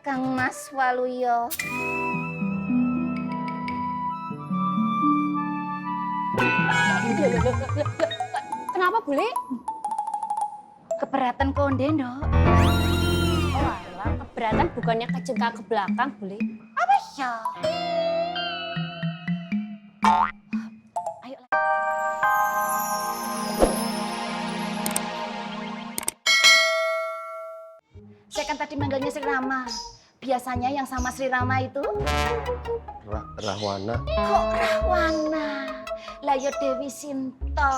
Kang Mas Waluyo. Kenapa, Bule? Keberatan konde, Ndok. Oh alah, keberatan bukannya kejengkal ke belakang, Bule. Apa ya? Ayo. Saya kan tadi manggilnya Sri Rama. Biasanya yang sama Sri Rama itu Rahwana. kok Rahwana? Lah ya Dewi Sinto.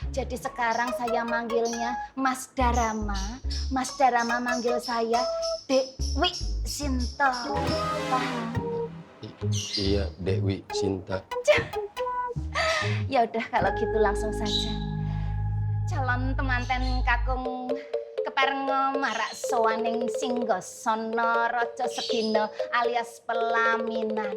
Jadi sekarang saya manggilnya Mas Darama. Mas Darama manggil saya Dewi Sinto. Paham? Iya, Dewi Sinta. Ya udah kalau gitu langsung saja. Calon temanten kakung kepareng marak sowaning Singgasana Raja Sedina alias pelaminan.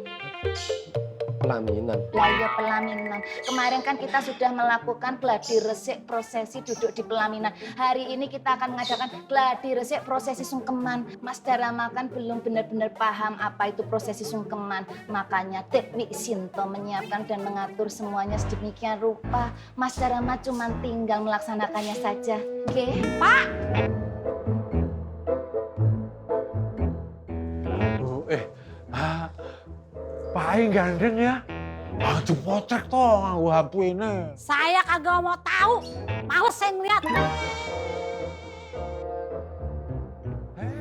Pelaminan. Lah ya pelaminan. Kemarin kan kita sudah melakukan gladi resik prosesi duduk di pelaminan. Hari ini kita akan mengadakan gladi resik prosesi sungkeman. Mas Darama kan belum benar-benar paham apa itu prosesi sungkeman. Makanya Dewi Sinto menyiapkan dan mengatur semuanya sedemikian rupa. Mas Darama cuma tinggal melaksanakannya saja. Oke, Pak? Paling gandeng ya. Aduh potrek toh nganggo HP ini. Saya kagak mau tahu. Males saya ngeliat.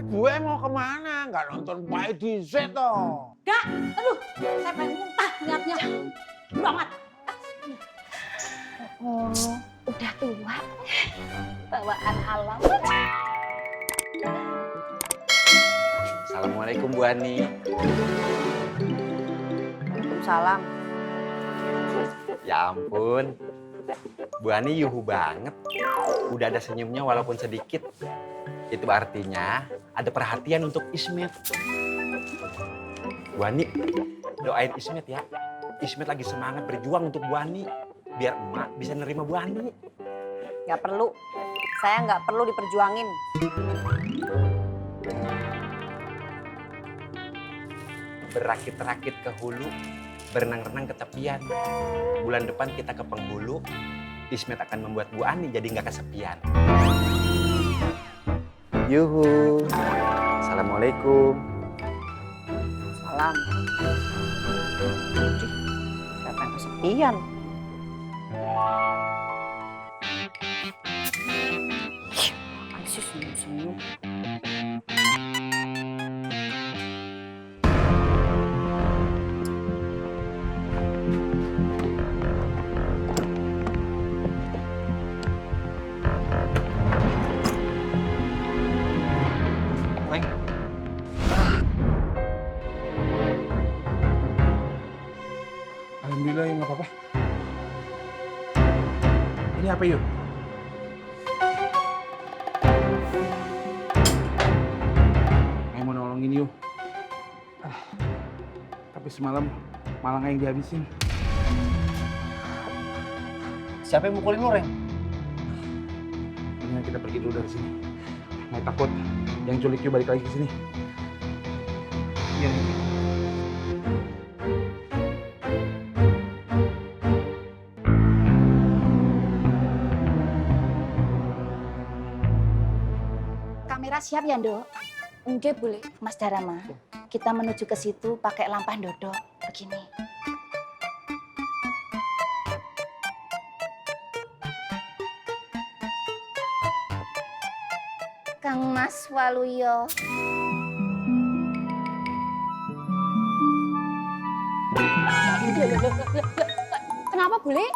Gue mau kemana? Nggak nonton Pak di Z toh. Gak, aduh, saya pengen muntah liatnya. Banget. Oh, udah tua. Bawaan alam. Assalamualaikum Bu Ani. Waalaikumsalam. Ya ampun, Bu Ani yuhu banget. Udah ada senyumnya walaupun sedikit. Itu artinya ada perhatian untuk Ismet. Bu Ani, doain Ismet ya. Ismet lagi semangat berjuang untuk Bu Ani. Biar emak bisa nerima Bu Ani. Gak perlu. Saya nggak perlu diperjuangin. Berakit-rakit ke hulu, berenang-renang ke tepian. Bulan depan kita ke penghulu, Ismet akan membuat Bu Ani jadi nggak kesepian. Yuhu. Assalamualaikum. Salam. Siapa yang kesepian? Apaan sih senyum-senyum? Alhamdulillah ya nggak apa-apa. Ini apa yuk? Saya mau nolongin yuk. Tapi semalam malah nggak yang dihabisin. Siapa yang mukulin lo, Reng? Mendingan kita pergi dulu dari sini. Saya takut yang culik yuk balik lagi ke sini. Iya. Kamera siap ya, Ndok? Enggak, boleh. Mas Darama, kita menuju ke situ pakai lampa dodok begini. Kang Mas Waluyo. Kenapa, boleh?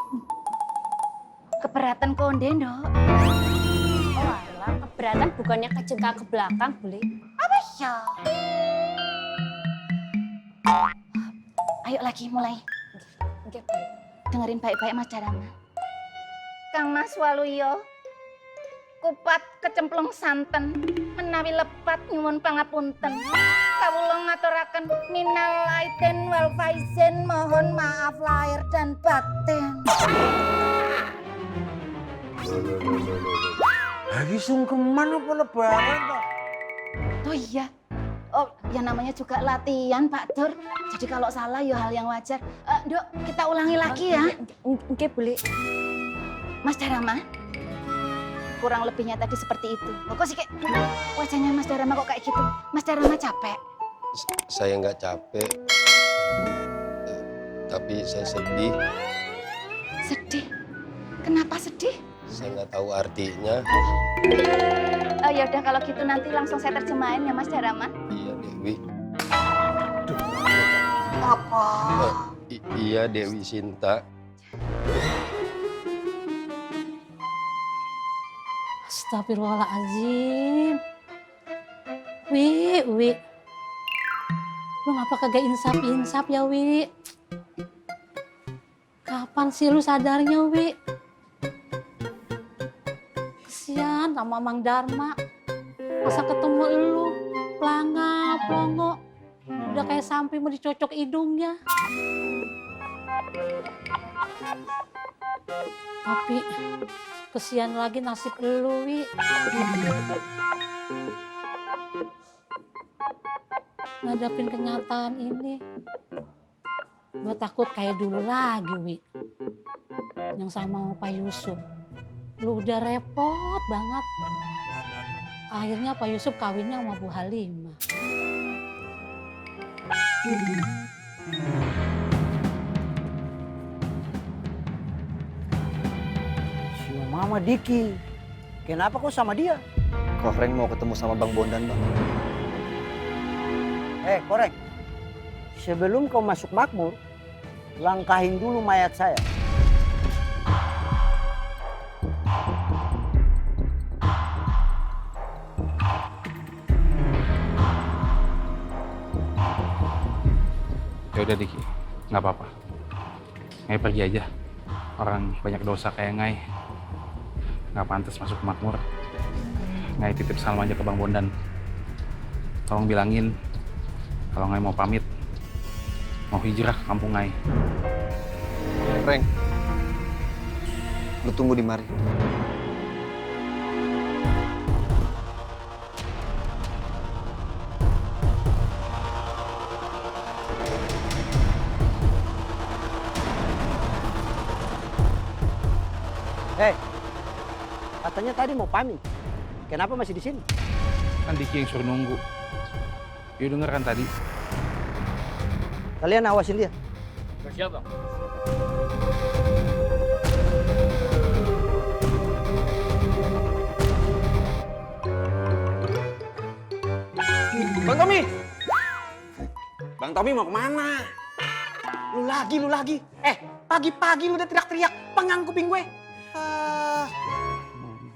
Keberatan konde, Ndok. Oh alah, keberatan bukannya kejengkal ke belakang, boleh. Apa ya? Ayo lagi mulai. Enggak, boleh. Dengerin baik-baik Mas Darama. Kang Mas Waluyo, kupat kecemplung santen, menawi lepat nyuwun pangapunten. Kawula ngaturaken minal aidin wal faizin, mohon maaf lahir dan batin. Lagi sungkeman apa lebaran toh? Oh iya. Oh, ya namanya juga latihan, Pak Dur. Jadi kalau salah ya hal yang wajar. Dok, kita ulangi lagi ya. Oke, boleh. Mas Darama, kurang lebihnya tadi seperti itu. Kok sih kayak wajahnya Mas Darama kok kayak gitu? Mas Darama capek? Saya nggak capek, tapi saya sedih. Sedih? Kenapa sedih? Saya nggak tahu artinya. Ya udah kalau gitu nanti langsung saya terjemahin ya Mas Darama. Iya, Dewi. Apa? Iya, Dewi Sinta. Astagfirullahaladzim. Wi. Lu ngapa kagak insap ya, Wi? Kapan sih lu sadarnya, Wi? Kesian sama Mang Darma. Masa ketemu lu, pelongo. Udah kayak sampai mau dicocok hidungnya. Tapi kesian lagi nasib lu, Wi. Ngadapin kenyataan ini. Gue takut kayak dulu lagi, Wi. Yang sama Pak Yusuf. Lu udah repot banget. Akhirnya Pak Yusuf kawinnya sama Bu Halimah. Si Mama Diki, kenapa kok sama dia? Koreng mau ketemu sama Bang Bondan, Bang. Koreng, sebelum kau masuk makmur, langkahin dulu mayat saya. Ya udah Diki, nggak apa-apa. Ngai pergi aja. Orang banyak dosa kayak Ngai. Nggak pantas masuk makmur. Ngai titip salam aja ke Bang Bondan. Tolong bilangin kalau Ngai mau pamit, mau hijrah ke kampung Ngai. Reng, lu tunggu di mari. Katanya tadi mau pamit. Kenapa masih di sini? Kan Diki yang suruh nunggu. You denger kan tadi? Kalian awasin dia. Siap, Bang. Bang Tommy! Bang Tommy mau kemana? Lu lagi. Pagi-pagi lu udah teriak-teriak, pengang kuping gue.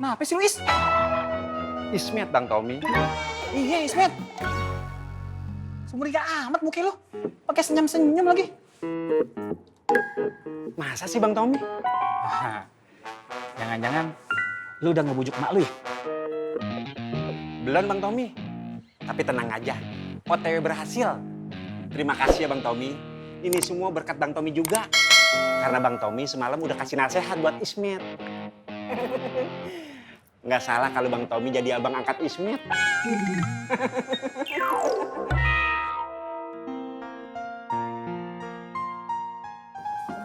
Kenapa sih lu, Is? Ismet Bang Tommy. Iya, Ismet. Sumuriga amat muka lu. Pakai senyum-senyum lagi. Masa sih Bang Tommy? Jangan-jangan lu udah ngebujuk mak lu ya? Belum Bang Tommy. Tapi tenang aja, OTW berhasil. Terima kasih ya Bang Tommy. Ini semua berkat Bang Tommy juga. Karena Bang Tommy semalam udah kasih nasihat buat Ismet. Nggak salah kalau Bang Tommy jadi abang angkat Ismet.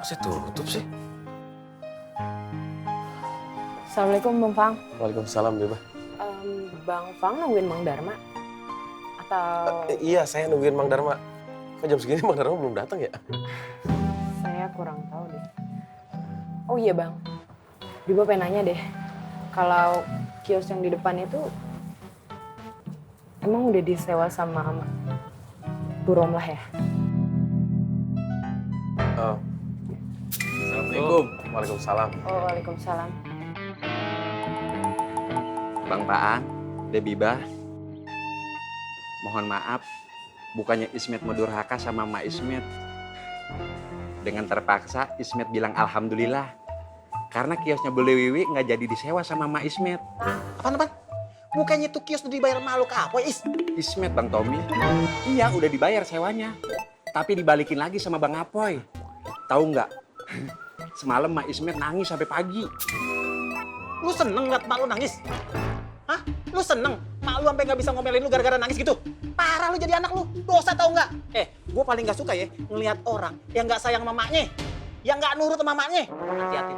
Masih tutup sih. Assalamualaikum Bang Fang. Waalaikumsalam, Beba. Bang Fang nungguin Mang Darma? Atau Iya, saya nungguin Mang Darma. Kok jam segini Mang Darma belum datang ya? saya kurang tahu deh. Oh iya Bang, Biba pengen nanya deh. Kalau kios yang di depan itu emang udah disewa sama Bu Romlah ya? Assalamualaikum. Waalaikumsalam. Oh, waalaikumsalam. Bang Paan, Debiba, mohon maaf. Bukannya Ismet mau durhaka sama Mak Ismet. Dengan terpaksa Ismet bilang alhamdulillah. Karena kiosnya Bu Wiwi nggak jadi disewa sama Mak Ismet. Apaan? Bukannya tuh kios udah dibayar malu ke apa, Is? Ismet Bang Tommy. Iya udah dibayar sewanya. Tapi dibalikin lagi sama Bang Apoy. Tahu nggak? Semalam Mak Ismet nangis sampai pagi. Lu seneng liat mak lu nangis? Hah? Lu seneng? mak lu sampai nggak bisa ngomelin lu gara-gara nangis gitu. Parah lu jadi anak lu, dosa tau nggak? Gue paling nggak suka ya ngelihat orang yang nggak sayang sama maknya, yang nggak nurut sama maknya. Hati-hati.